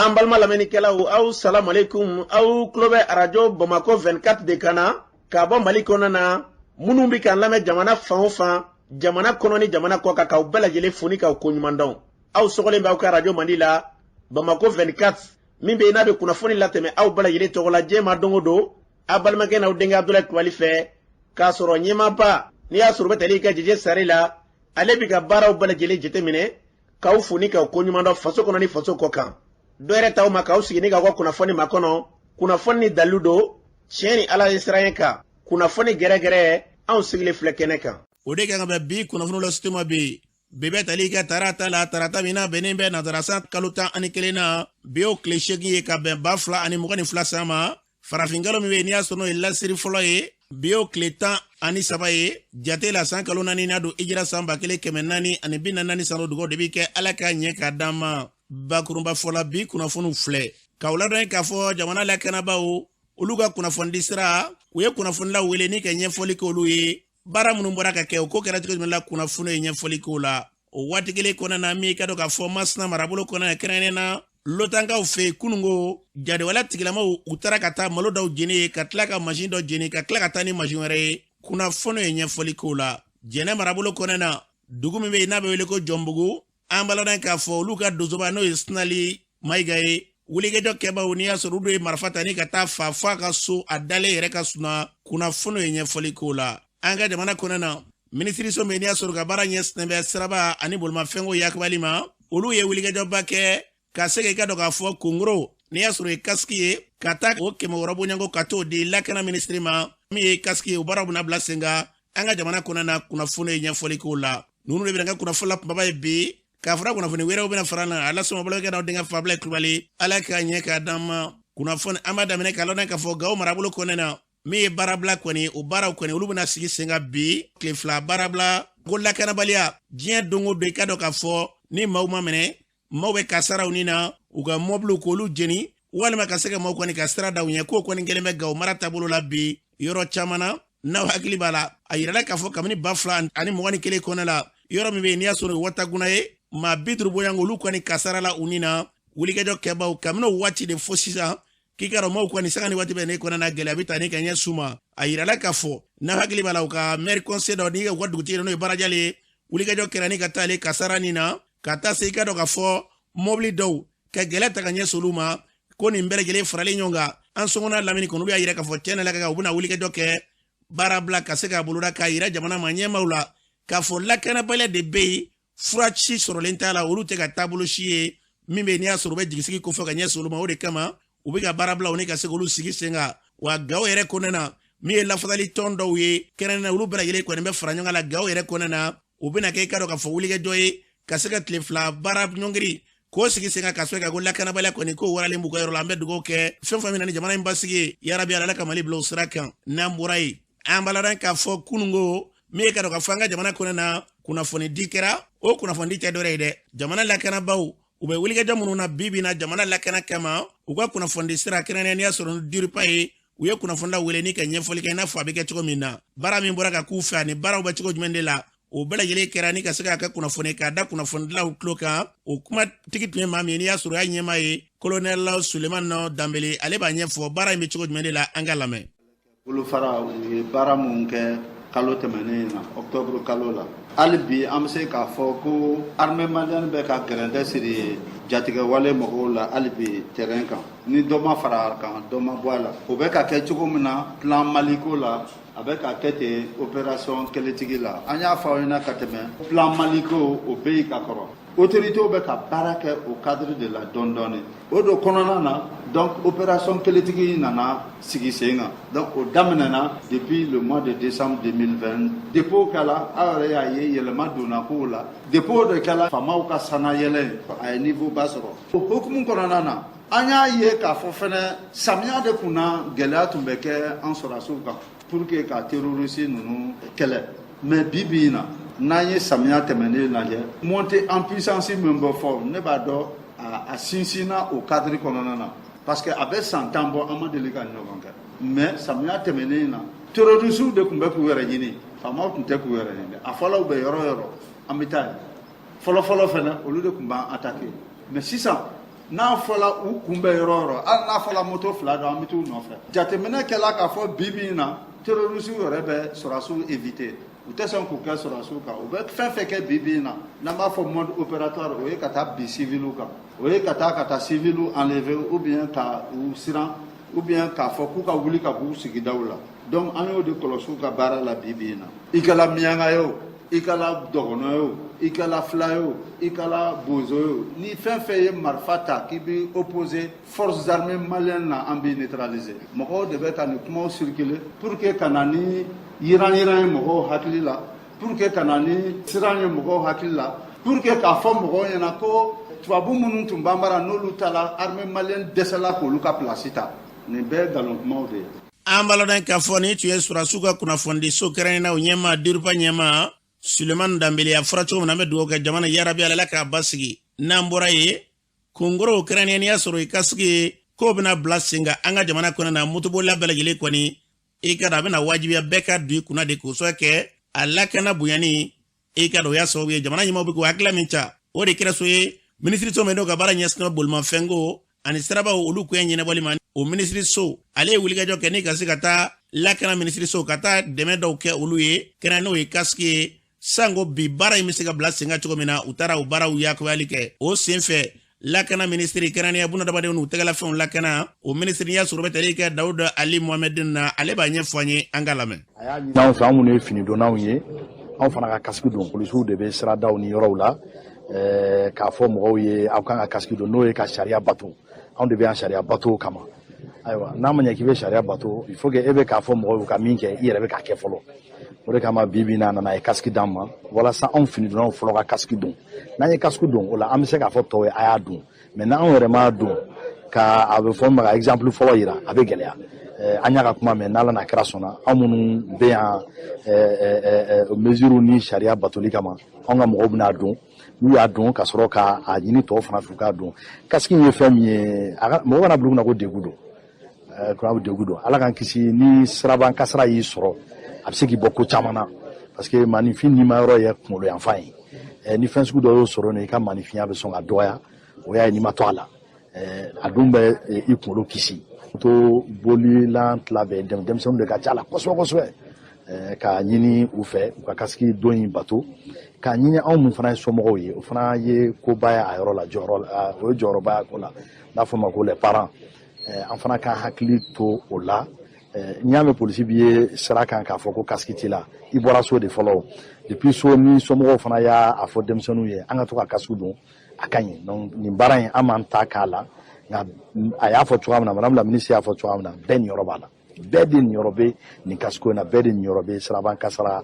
An balima lamɛnnikɛlaw, aw salamualeykum. Aw tulo bɛ Arajo Bamakɔ 24 de kan na k'a bɔ Mali kɔnɔna na. Minnu bɛ k'an lamɛn jamana fan o fan, jamana kɔnɔ ni jamana kɔ kan, k'aw bɛɛ lajɛlen fo ni k'aw koɲuman dɔn. Aw sɔgɔlen bɛ aw ka arajo mandi la, Bamakɔ 24, min bɛ yen n'a bɛ kunnafoni latɛmɛ aw bɛɛ lajɛlen tɔgɔ la diɲɛ ma don o don, aw balimakɛ n'aw denkɛ Abudulayi Kulubali fɛ, k'a sɔrɔ ɲɛmaaba n'i y'a sɔrɔ u bɛ tali kɛ Jeje Sare la, ale bɛ ka baaraw bɛɛ lajɛlen jateminɛ, k'aw fo ni k'aw koɲuman dɔn faso kɔnɔ ni faso kɔ kan. Dɔ yɛrɛ t'aw ma k'aw sigi ni k'aw ka kunnafoni makɔnɔ, kunnafoni ni dalilu don, tiɲɛ ni Ala ye siran kan, kunnafoni gɛrɛgɛrɛ, anw sigilen filɛ kɛnɛ kan. O de kan ka bɛn bi kunnafoni lase ma bi. Bi bɛ tali kɛ tarata la, tarata min n'a bɛnnen bɛ nansara san kalo 11 na, bi o tile 8 ye, ka bɛn 2022 san ma. Farafinkalo min bɛ yen n'i y'a sɔrɔ n'o ye lasiri fɔlɔ ye, bi o tile 13 ye jate la, san kalo 4 n'a don ijira san 1444 san. Dugawu de bɛ kɛ, Ala k'a ɲɛ k'a d'an ma. Bakurunba fɔla, bi kunnafoniw filɛ k'aw ladɔn k'a fɔ jamana lakanabaaw, olu ka kunnafonidi sira, u ye kunnafonilaw wele ni ka ɲɛfɔli kɛ olu ye baara minnu bɔra ka kɛ, o ko kɛra cogo jumɛn la, kunnafoni ye ɲɛfɔli k'o la. O waati kelen kɔnɔna na, min ka dɔn k'a fɔ Masina marabolo kɔnɔ, kɛrɛnkɛrɛnnen na Lotankaw fɛ yen, kununko jadewale tigilamaw, u taara ka taa malo dɔw jeni ye, ka tila ka mansin dɔ jeni, ka tila ka taa ni mansin wɛrɛ ye. Kunnafoni ye ɲɛfɔli k'o la. Jɛnɛ marabolo kɔnɔna na, dugu min bɛ yen n'a bɛ wele ko Jɔnbugu, an b'a ladɔn k'a fɔ olu ka donsoba, n'o ye Sinali Mayiga ye, wulikajɔ kɛbaw n'i y'a sɔrɔ olu ye marifa ta ni ka taa fa fo a ka so, a dalen yɛrɛ ka suna. Kunnafoni ye ɲɛfɔli k'o la. An ka jamana kɔnɔna na, minisiriso min n'i y'a sɔrɔ ka baara ɲɛsinnen bɛ siraba ani bolimafɛnko yakubali ma, olu ye wulikajɔba kɛ ka se k'i ka dɔn k'a fɔ kongoro n'i y'a sɔrɔ ye kasiki ye, ka taa o 600 bɔɲɔgɔnko ka t'o di lakana minisiri ma. Min ye kasiki ye, o baaraw bɛna bila sen kan an ka jamana kɔnɔna na. Kunnafoni ye ɲɛfɔli k'o la. Ninnu de bɛna kɛ kunnafoni la kunbaba ye bi. K'a fara kunnafoni wɛrɛw bɛna fara na a lasɔmɔ balokɛ n'aw denkɛ Fabila Kulubali. Ala k'a ɲɛ k'a d'an ma. Kunnafoni an b'a daminɛ k'a lɔn k'a fɔ Gawo marabolo kɔnɔna na, min ye baarabila kɔni, o baaraw kɔni, olu bɛna sigi sen kan bi, tile 2 baarabila. Ko lakanabaliya, diɲɛ don o don, i ka dɔn k'a fɔ ni maaw ma minɛ, maaw bɛ kasaraw ni na u ka mɔbiliw k'olu jeni, walima ka se ka maaw kɔni ka sira da u ɲɛ. K'o kɔni kɛlen bɛ Gawo mara taabolo la bi yɔrɔ caman na. N'aw hakili b'a la, a yirala k'a fɔ kabini 2021 kɔnɔ la, yɔrɔ min bɛ yen n'i y'a sɔrɔ Wataguna ye, maa 50 bɔɲɔgɔnko, olu kɔni kasara la u ni na, wulikajɔ kɛbaw. Kabini o waati de fo sisan, k'i ka dɔn maaw kɔni sanga ni waati bɛ ne kɔnɔna na, gɛlɛya bɛ taa ni ka ɲɛ su ma. A yirala k'a fɔ, n'aw hakili b'a la, u ka maire conseil dɔ n'i u ka dugutigi n'o ye Barajali ye, wulikajɔ kɛra ni ka taa ale kasara nin na, ka taa se i ka dɔn k'a fɔ mɔbili dɔw ka gɛlɛya ta ka ɲɛsin olu ma. Ko nin bɛɛ lajɛlen faralen ɲɔgɔn kan an sokɔnɔ lamini kɔnɔ, olu y'a yira k'a fɔ tiɲɛ na ka u bɛna wulikajɔ kɛ, baara bila ka se k'a boloda, k'a yira jamana ma ɲɛmaaw la k'a fɔ lakanabaliya de bɛ yen, fura si sɔrɔlen t'a la, olu tɛ ka taabolo si ye min bɛ n'i y'a sɔrɔ u bɛ jigisigi kofɔ ka ɲɛsin olu ma. O de kama u bɛ ka baara bila u ni ka se k'olu sigi sen kan. Wa Gawo yɛrɛ kɔnɔna na, min ye lafasali tɔn dɔw ye kɛrɛnkɛrɛnnen, olu bɛɛ lajɛlen kɔni bɛ fara ɲɔgɔn kan la Gawo yɛrɛ kɔnɔna na. U bɛna kɛ i ka dɔn k'a fɔ wulikajɔ ye ka se ka tile 2 baara ɲɔngiri k'o sigi sen kan, ka sɔrɔ ka ko lakanabaliya kɔni k'o waralen b'u ka yɔrɔ la. An bɛ dugawu kɛ fɛn fɛn min na ni jamana in basigi ye, yarabi Ala ka Mali bila o sira kan. N'an bɔra yen, an b'a ladɔn k'a fɔ kununko, min ye ka dɔn k'a fɔ an ka jamana kɔnɔ na, kunnafoni di kɛra. O kunnafoni di tɛ dɔwɛrɛ ye dɛ, jamana lakanabaaw, u bɛ wulikajɔ minnu na bi bi na jamana lakana kama, u ka kunnafoni sira, kɛrɛnkɛrɛnnen n'i y'a sɔrɔ DIRPA ye, u ye kunnafonilaw wele ni ka ɲɛfɔli kɛ i n'a fɔ a bɛ kɛ cogo min na, baara min bɔra ka k'u fɛ ani baaraw bɛ cogo jumɛn de la. O bɛɛ lajɛlen kɛra ni ka se k'a kɛ kunnafoni k'a da kunnafonidilaw tulo kan. O kuma tigi tun ye maa min ye n'i y'a sɔrɔ y'a ɲɛmaa ye, kolonɛli Sulemani Danbele, ale b'a ɲɛfɔ baara in bɛ cogo jumɛn de la. An ka lamɛn. Bolofara, u ye baara mun kɛ kalo tɛmɛnen na, octobre kalo la, hali bi an bɛ se k'a fɔ ko armée malienne bɛ ka gɛrɛntɛ siri jatigɛwale mɔgɔw la hali bi terrain kan. Ni dɔ ma fara a kan, dɔ ma bɔ a la. O bɛ ka kɛ cogo min na plan Maliko la, a bɛ ka kɛ ten opération Kɛlɛtigi la. An y'a fɔ aw ɲɛna ka tɛmɛ, plan Maliko, o bɛ yen ka kɔrɔ. Autorités bɛ ka baara kɛ o cadre de la dɔɔni dɔɔni. O de kɔnɔna na, donc, opération Kɛlɛtigi nana sigi sen kan. Donc o daminɛna depuis le mois de décembre 2020. Depuis o kɛla, aw yɛrɛ y'a ye yɛlɛma donna kow la. Depuis o de kɛla, faamaw ka sanayɛlɛ, a ye niveau ba sɔrɔ. O hukumu kɔnɔna na, an y'a ye k'a fɔ fɛnɛ samiya de kunna, gɛlɛya tun bɛ kɛ an sɔrɔdasiw kan pour que ka terroriste ninnu kɛlɛ. Mais bi bi in na, n'an ye samiya tɛmɛnen lajɛ, montée en puissance min bɛ fɔ, ne b'a dɔn a sinsinna o cadre kɔnɔna na, parce que a bɛ san 10 bɔ, an ma deli ka ɲɔgɔn kɛ. Mais samiya tɛmɛnen na, terroriste de tun bɛ k'u yɛrɛ ɲini, faamaw tun tɛ k'u yɛrɛ ɲini. A fɔla u bɛ yɔrɔ o yɔrɔ, an bɛ taa yen. Fɔlɔ fɔlɔ fɛnɛ, olu de tun b'an attaquer. Mais sisan, N'a fɔla u kun bɛ yɔrɔ o yɔrɔ, hali n'a fɔla moto fila don, an bɛ t'u nɔfɛ. Jateminɛ kɛla k'a fɔ bi bi in na, terrorisiw yɛrɛ bɛ sɔrɔdasiw éviter, u tɛ sɔn k'u kɛ sɔrɔdasiw kan. U bɛ fɛn fɛn kɛ bi bi in na, n'an b'a fɔ mode opératoire, o ye ka taa bin civiliw kan, o ye ka taa civiliw enlever ou bien ka u siran ou bien k'a fɔ k'u ka wuli ka b'u sigidaw la. Donc an y'o de kɔlɔsi u ka baara la bi bi in na. I kɛla miyanka ye o, i kɛla dɔgɔnɔ ye o, i kɛla fila ye o, i kɛla bozo ye o, ni fɛn fɛn ye marifa ta k'i b'i opposer forces armées maliennes na, an b'i neutraliser. Mɔgɔw de bɛ ka nin kumaw circuler pour que ka na ni yiran yiran ye mɔgɔw hakili la, pour que ka na ni siran ye mɔgɔw hakili la, pour que k'a fɔ mɔgɔw ɲɛna ko tubabu minnu tun banbara, n'olu taara, armée malienne dɛsɛla k'olu ka place ta. Nin bɛɛ ye nkalon kumaw de ye. An b'a ladɔn k'a fɔ nin tun ye sɔrɔdasiw ka kunnafonidiso kɛrɛnkɛrɛnnenw ɲɛmaa, DIRPA ɲɛmaa Sulemani Danbele. A fɔra cogo min na, an bɛ dugawu kɛ jamana, yarabi Ala k'a basigi. N'an bɔra yen, kunkoro kɛrɛnkɛrɛnnenya sɔrɔ i ka sigi k'o bɛna bila sen kan an ka jamana kɔnɔ na, motobolila bɛɛ lajɛlen kɔni, i ka dɔn a bɛna wajibiya bɛɛ ka don i kunna de k'o sɔrɔ kɛ a lakana bonyani. I ka dɔn o y'a sababu ye jamana ɲɛmaaw bɛ k'o hakilila min ta, o de kɛra so ye minisiriso min n'o ka baara ɲɛsinnen bolimafɛnko ani sirabaw olu koɲɛ ɲɛnabɔli ma, o minisiriso ale ye wulikajɔ kɛ ni ka se ka taa lakana minisiriso ka taa dɛmɛ dɔw kɛ olu ye kɛnɛ, n'o ye casque ye. Sanko bi baara in bɛ se ka bila sen kan cogo min na, u taara o baaraw yakuyali kɛ. O sen fɛ, lakana minisiri, kɛrɛnkɛrɛnnenya bunadamadenw n'u tɛgɛlafɛnw lakana, o minisiri y'a sɔrɔ bɛ tali kɛ Dawuda Ali Mohamɛdi na, ale b'a ɲɛfɔ an ye, an ka lamɛn. A y'a ɲini anw fɛ, anw minnu ye finidonnaw ye, anw fana ka casque don. Polisiw de bɛ siradaw ni yɔrɔw la k'a fɔ mɔgɔw ye aw kan ka casque don, n'o ye ka sariya bato. Anw de bɛ yan sariya bato kama. Ayiwa, n'a ma ɲɛ k'i bɛ sariya bato, il faut que e bɛ k'a fɔ mɔgɔw ye ka min kɛ, i yɛrɛ bɛ k'a kɛ fɔlɔ. O de kama bi bi in na, a nana, a ye casque d'an ma walasa anw finidonnaw fɔlɔ ka casque don. N'an ye casque don, o la an bɛ se k'a fɔ tɔw ye a y'a don. Mais n'anw yɛrɛ m'a don, ka a bɛ fɔ min ma ka exemple fɔlɔ yira, a bɛ gɛlɛya. An y'a ka kuma mɛn. N'Ala n'a kɛra sɔnna, anw minnu bɛ yan mesure ni sariya batoli kama, anw ka mɔgɔw bɛna don. N'u y'a don, ka sɔrɔ k'a ɲini tɔw fana fɛ u k'a don. Casque in ye fɛn min ye, mɔgɔ kana bila u kunna ko degun don, ko degun don. Ala k'an kisi, ni siraban kasara y'i sɔrɔ, a bɛ se k'i bɔ ko caman na, parce que maaninfin nima yɔrɔ ye kunkolo yanfan ye. Ni fɛn sugu dɔ y'o sɔrɔ yen, i ka maaninfinya bɛ sɔn ka dɔgɔya. O y'a ye n'i ma to a la, a dun bɛ i kunkolo kisi. To bolilan tila bɛɛ denmisɛnninw de ka ca la kosɛbɛ kosɛbɛ. K'a ɲini u fɛ u ka casque don in bato, k'a ɲini anw mun fana ye somɔgɔw ye, o fana ye koba ye a yɔrɔ la, jɔyɔrɔ o ye jɔyɔrɔba ye ko la, n'a fɔ ma ko les parents. An fana ka hakili to o la. N'i y'a mɛn polisi b'i ye sira kan k'a fɔ ko casque t'i la, i bɔra so de fɔlɔ. Depuis so ni somɔgɔw fana y'a fɔ denmisɛnninw ye an ka to ka casque don, a ka ɲi. Donc nin baara in, an m'an ta k'a la, nka a y'a fɔ cogoya min na, madame la ministre y'a fɔ cogoya min na, bɛɛ niyɔrɔ b'a la, bɛɛ de niyɔrɔ bɛ nin casque in na, bɛɛ de niyɔrɔ bɛ siraban kasara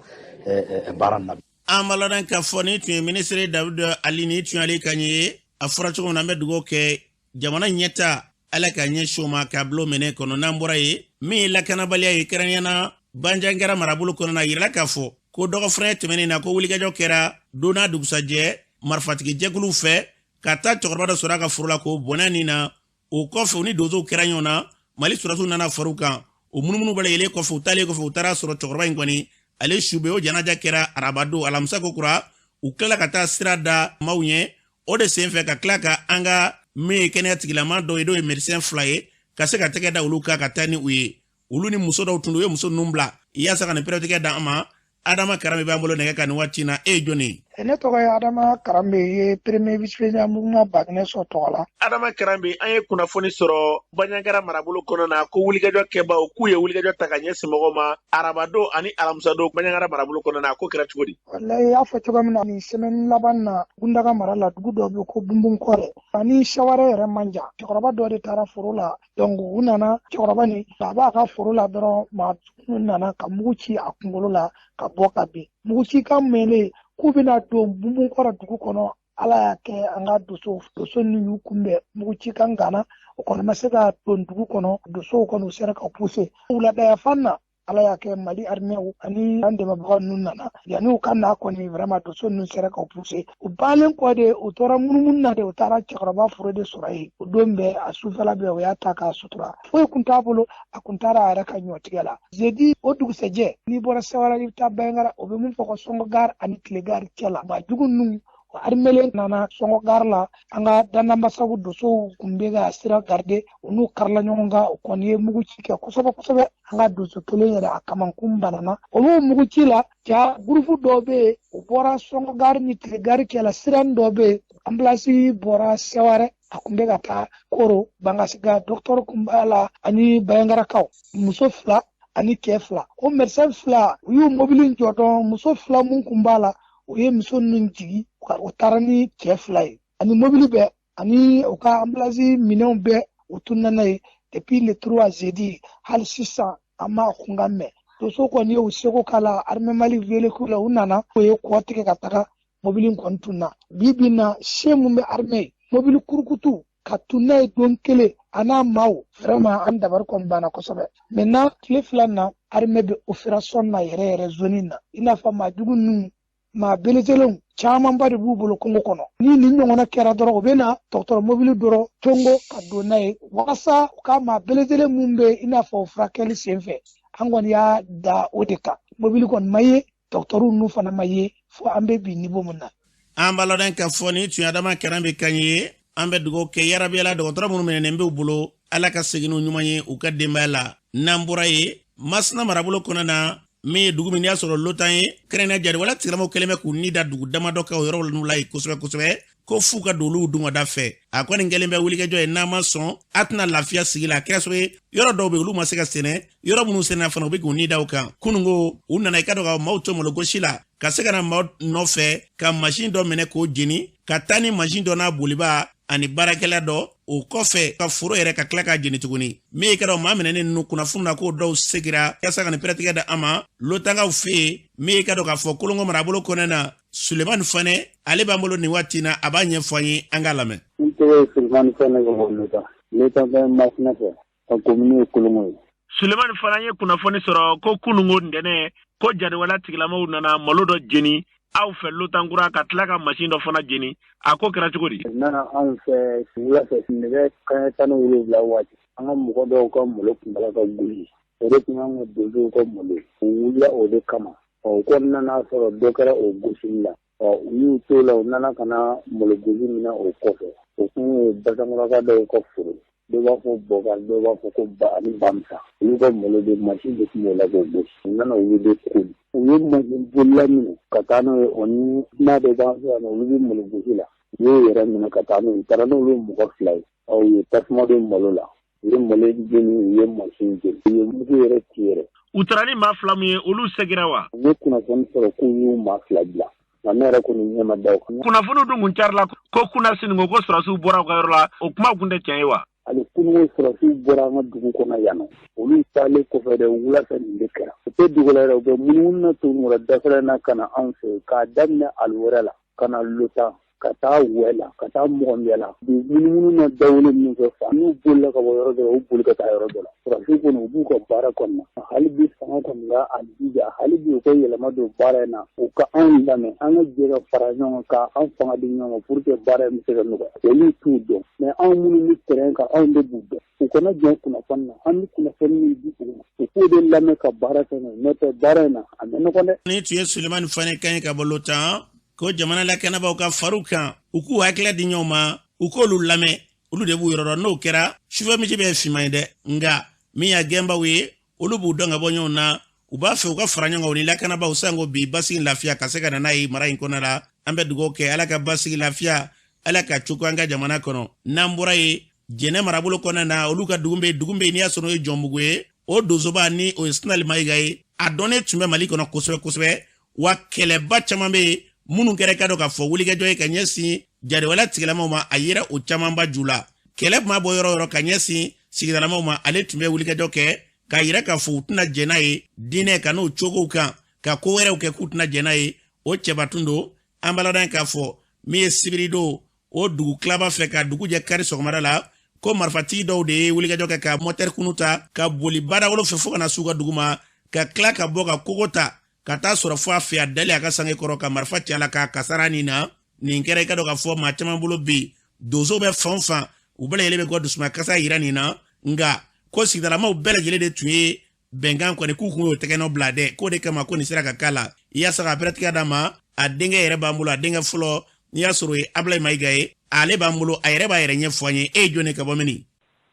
baara nin na. An b'a ladɔn k'a fɔ nin tun ye minisiri Dawuda Ali, nin tun y'ale kan ye. A fɔra cogo min na, an bɛ dugawu kɛ jamana ɲɛta, Ala ka ɲɛsin o ma k'a bila o minɛ kɔnɔ. N'an bɔra yen, min ye lakanabaliya ye, kɛrɛnkɛrɛnnenya Banjagara marabolo kɔnɔna, yirala k'a fɔ ko dɔgɔfura tɛmɛnen na, ko wulikajɔ kɛra don n'a dugusajɛ marifatigi jɛkuluw fɛ ka taa cɛkɔrɔba dɔ sɔrɔ a ka foro la k'o bɔnɛ nin na. O kɔfɛ, u ni donsow kɛra ɲɔgɔn na, Mali sɔrɔdasiw nana far'u kan. O munumunu bɛɛ lajɛlen kɔfɛ, u taalen kɔfɛ, u taara sɔrɔ cɛkɔrɔba in kɔni ale su bɛ. O janaja kɛra arabadon, alamisa ko kura u tilala ka taa sira da maaw ɲɛ. O de senfɛ ka tila ka an ka min ye kɛnɛya tigilama dɔw ye, n'o ye médecin fila ye, ka se ka tɛgɛ da olu kan ka taa ni u ye. Olu ni muso dɔw tun don, u ye muso ninnu bila yaasa ka nin pɛrɛtigɛ d'an ma. Adama Karambe b'an bolo nɛgɛ kan nin waati na. E ye jɔni ye? Ne tɔgɔ ye Adama Karambe ye, premier vice président mouvement Baginɛ sɔ tɔgɔ la. Adama Karambe, an ye kunnafoni sɔrɔ Banjagara marabolo kɔnɔ na ko wulikajɔ kɛbaw k'u ye wulikajɔ ta ka ɲɛsin mɔgɔw ma arabadon ani alamisadon Banjagara marabolo kɔnɔ na. Ko kɛra cogo di? Walayi, i y'a fɔ cogo min na, nin semaine laban na, Gundaga mara la, dugu dɔ bɛ ko Bunbunkɔrɛ ani Sawara yɛrɛ man jan. Cɛkɔrɔba dɔ de taara foro la. Donc u nana cɛkɔrɔba nin, a b'a ka foro la dɔrɔn, maa nana ka mugu ci a kunkolo la ka bɔ ka bin. Mugu ci kan mɛnnen k'u bɛna don Bunbunkɔrɔ dugu kɔnɔ, Ala y'a kɛ an ka donso ninnu y'u kunbɛn. Mugu ci kan gana, o kɔni ma se ka don dugu kɔnɔ. Donsow kɔni, u sera ka pousser wuladayafan na. Ala y'a kɛ Mali armée ani an dɛmɛbaga ninnu nana. Yanni u ka n'a kɔni, vraiment donso ninnu sera ka pousser. U bannen kɔ de, u tora munumunu na de, u taara cɛkɔrɔba foro de sɔrɔ yen. O don bɛɛ, a sufɛla bɛɛ, u y'a ta k'a sutura, foyi kun t'a bolo, a kun taara a yɛrɛ ka ɲɔtigɛ la. Jeudi o dugusɛjɛ, n'i bɔra Sawara i bɛ taa Banjagara, o bɛ mun fɔ ko Sɔngɔgari ani Tilegari cɛ la, maa jugu ninnu Armelen nana Sɔngɔ gare la, an ka Dandanbasagu dosow kun bɛ ka sira garde, u n'u karila ɲɔgɔn kan. O kɔni ye mugu ci kɛ kosɛbɛ kosɛbɛ. An ka doso kelen yɛrɛ, a kamankun banana olu mugu ci la. Ja gurupu dɔw bɛ yen, u bɔra Sɔngɔ gare ni tile gare cɛla, sira dɔ bɛ yen. Ambulance bɔra Sɛwɛrɛ, a kun bɛ ka taa Koro Bangasiga. Dɔgɔtɔrɔ kun b'a la ani Bayangarakaw, muso 2 ani cɛ 2. O médecin 2, u y'u mobili jɔ dɔrɔn, muso 2 mun kun b'a la, u ye muso ninnu jigi, u taara ni cɛ 2 ye ani mobili bɛɛ ani u ka ambulance minɛnw bɛɛ. U tununa n'a ye depuis le 3 jeudi, hali sisan an m'a kunkan mɛn. Doso kɔni ye u seko k'a la. Armée Mali wele k'u la, u nana, o ye kɔ tigɛ ka taga, mobili kɔni tunna. Bi bi in na, se mun bɛ armée, mobili kurukutu ka tun n'a ye don kelen a n'a maaw, vraiment an dabari kɔni banna kosɛbɛ. Maintenant, tile 2 na, armée bɛ opération na yɛrɛ yɛrɛ zone na, i n'a fɔ maa jugu ninnu, maa belezelenw camanba de b'u bolo kungo kɔnɔ. Ni nin ɲɔgɔnna kɛra dɔrɔn, u bɛ na dɔgɔtɔrɔ mobili dɔrɔn tongo ka don n'a ye walasa u ka maa belezele mun bɛ, i n'a fɔ furakɛli senfɛ. An kɔni y'a da o de kan. Mobili kɔni ma ye, dɔgɔtɔrɔw ninnu fana ma ye fo an bɛ bi niveau min na. An b'a ladɔn k'a fɔ ni tun ye Adama Kɛrɛn bɛ kan ye. An bɛ dugawu kɛ yarabiyala, dɔgɔtɔrɔ minnu minɛnen b'u bolo, Ala ka segin n'u ɲuman ye u ka denbaya la. N'an bɔra yen, Masina marabolo kɔnɔna na, min ye dugu min n'i y'a sɔrɔ Lotan ye, kɛrɛnkɛrɛnnenya jariwala tigilamɔgɔw kɛlen bɛ k'u ni da dugu damadɔ kan o yɔrɔ ninnu la yen kosɛbɛ kosɛbɛ, ko f'u ka don olu dungɔda fɛ. A kɔni kɛlen bɛ wulikajɔ ye, n'a ma sɔn a tɛna lafiya sigi la. A kɛra sababu ye, yɔrɔ dɔw bɛ olu ma se ka sɛnɛ, yɔrɔ minnu sɛnɛna fana, u bɛ k'u ni da o kan. Kununko, u nana, i ka dɔn ka maaw to malogosi la, ka se ka na maaw nɔfɛ ka mansin dɔ minɛ k'o jeni, ka taa ni mansin dɔ n'a boliba ani baarakɛla dɔ. O kɔfɛ, ka foro yɛrɛ ka tila k'a jeni tuguni. Min ye ka dɔn maa minɛnen ninnu, kunnafoni na k'o dɔw segira yasa ka nin pɛrɛtigɛ da an ma Lotankaw fɛ yen. Min ye ka dɔn k'a fɔ Kolongo marabolo kɔnɔna na, Sulemani Fanɛ, ale b'an bolo nin waati na, a b'a ɲɛfɔ an ye, an k'a lamɛn. N tɔgɔ ye Sulemani Fanɛ ka bɔ Lotan. Lotan bɛ Masina fɛ, ka komini ye Kolongo ye. Sulemani fana ye kunnafoni sɔrɔ ko kununko ntɛnɛn, ko jariwala tigilamaw nana malo dɔ jeni aw fɛ Lotankura, ka tila ka masin dɔ fana jeni. A ko kɛra cogo di? U nana anw fɛ wula fɛ, nɛgɛ kanɲɛ 17 waati. An ka mɔgɔ dɔw ka malo tun b'a la ka gosi, o de tun y'an ka donsow ka malo. U wulila o de kama. Ɔ, u kɔni nana sɔrɔ dɔ kɛra o gosili la. Ɔ, u y'u to la, u nana ka na malo gosi minɛ o kɔfɛ. O kun ye Basankuraka dɔw ka foro, dɔw b'a fɔ Bɔkari, dɔw b'a fɔ ko Ba ani Bamisa. Olu ka malo de, mansin de tun b'o la k'o gosi. U nana olu de koli. U ye mansin bolila minɛ ka taa n'o ye, o ni n'a dɔ b'an fɛ yan nɔ, olu bɛ malo gosi la. U y'o yɛrɛ minɛ ka taa n'o ye. U taara n'olu mɔgɔ 2 ye. Ɔ, u ye tasuma don malo la, u ye malo jeni, u ye mansin jeni, u ye mugu yɛrɛ ci yɛrɛ. U taara ni maa 2 min ye, olu segira wa? U ye kunnafoni sɔrɔ k'u y'u maa 2 bila, nka ne yɛrɛ kɔni ɲɛ ma da o kan. Kunnafoni dun kun carila ko kunasini ko sɔrɔsiw bɔra u ka yɔrɔ la, o kuma kun tɛ tiɲɛ ye wa? Hali kununko sɔrɔsiw bɔra an ka dugu kɔnɔ yan nɔ, olu taalen kɔfɛ dɛ, wula fɛ nin de kɛra. U tɛ dugu la yɛrɛ, u bɛ munumunu na Tonkura dafɛla na ka na anw fɛ, k'a daminɛ Aliwɛrɛ la ka na Lotan, ka taa Wɛ la, ka taa Mɔgɔnbɛ la. U munumunu na dawolo minnu fɛ fa, n'u bolila ka bɔ yɔrɔ dɔ la, u boli ka taa yɔrɔ dɔ la. Sɔrɔsiw kɔni, u b'u ka baara kɔni na hali bi. Fanga kɔni ka a jija hali bi, u ka yɛlɛma don baara in na, u ka anw lamɛn, an ka jɛ ka fara ɲɔgɔn kan, an fanga di ɲɔgɔn ma pour que baara in bɛ se ka nɔgɔya. Olu t'u dɔn, mais anw minnu bɛ terrain kan, anw de b'u dɔn. U kana jɔn kunnafoni na, an bɛ kunnafoni min di u ma, u k'o de lamɛn ka baara kɛ n'o ye, n'o tɛ baara in na a bɛ nɔgɔn dɛ. Ni tun ye Sulemani Fane kan ye ka bɔ Lotan, ko jamana lakanabaaw ka far'u kan, u k'u hakilila di ɲɔgɔn ma, u k'olu lamɛn, olu de b'u yɔrɔ dɔn. N'o kɛra, sufɛ misi bɛ finman ye dɛ. Nka min y'a gɛnbaw ye, olu b'u dɔn ka bɔ ɲɔgɔn na. U b'a fɛ u ka fara ɲɔgɔn kan, u ni lakanabaaw, sanko bi basigi lafiya ka se ka na n'a ye mara in kɔnɔ la. An bɛ dugawu kɛ, Ala ka basigi lafiya, Ala ka cogo an ka jamana kɔnɔ. N'an bɔra yen, Jɛnɛ marabolo kɔnɔna na, olu ka dugu bɛ, dugu bɛ n'i y'a sɔrɔ o ye Jɔnbugu ye, o donsoba ni o ye Sinali Mayiga ye, a dɔnnen tun bɛ Mali kɔnɔ kosɛbɛ kosɛbɛ. Wa kɛlɛba caman bɛ yen minnu kɛra, ka dɔn k'a fɔ wulikajɔ ye ka ɲɛsin jariwala tigilamaw ma, a yera o camanba ju la. Kɛlɛ tun b'a bɔ yɔrɔ yɔrɔ ka ɲɛsin sigidalamaw ma, ale tun bɛ wulikajɔ kɛ k'a yira k'a fɔ u tɛna jɛn n'a ye, diinɛ ka n'o cogow kan ka ko wɛrɛw kɛ, k'u tɛna jɛn n'a ye. O cɛba tun don. An b'a ladɔn k'a fɔ min ye sibiridon, o dugu tilaba fɛ ka dugu jɛ kari sɔgɔmada la, ko marifatigi dɔw de ye wulikajɔ kɛ ka mɔtɛri kunu ta ka boli badawolo fɛ fo ka na s'u ka dugu ma, ka tila ka bɔ ka kogo ta ka taa sɔrɔ fo a fɛ, a dalen a ka sange kɔrɔ, ka marifa ci a la k'a kasara nin na. Nin kɛra, i ka dɔn k'a fɔ maa caman bolo bi, donsow bɛ fan o fan, u bɛɛ lajɛlen bɛ ka dusumakasa yira nin na. Nka ko sigidalamaw bɛɛ lajɛlen de tun ye bɛnkan kɔni k'u kun y'o tɛgɛnɔ bila dɛ, k'o de kama ko nin sera ka k'a la. Yaasa ka pɛrɛtigɛ d'a ma, a denkɛ yɛrɛ b'an bolo, a denkɛ fɔlɔ N'i y'a sɔrɔ o ye Abulayi Mayiga ye, ale b'an bolo, a yɛrɛ b'a yɛrɛ ɲɛfɔ an ye. E ye jɔn ye ka bɔ mini?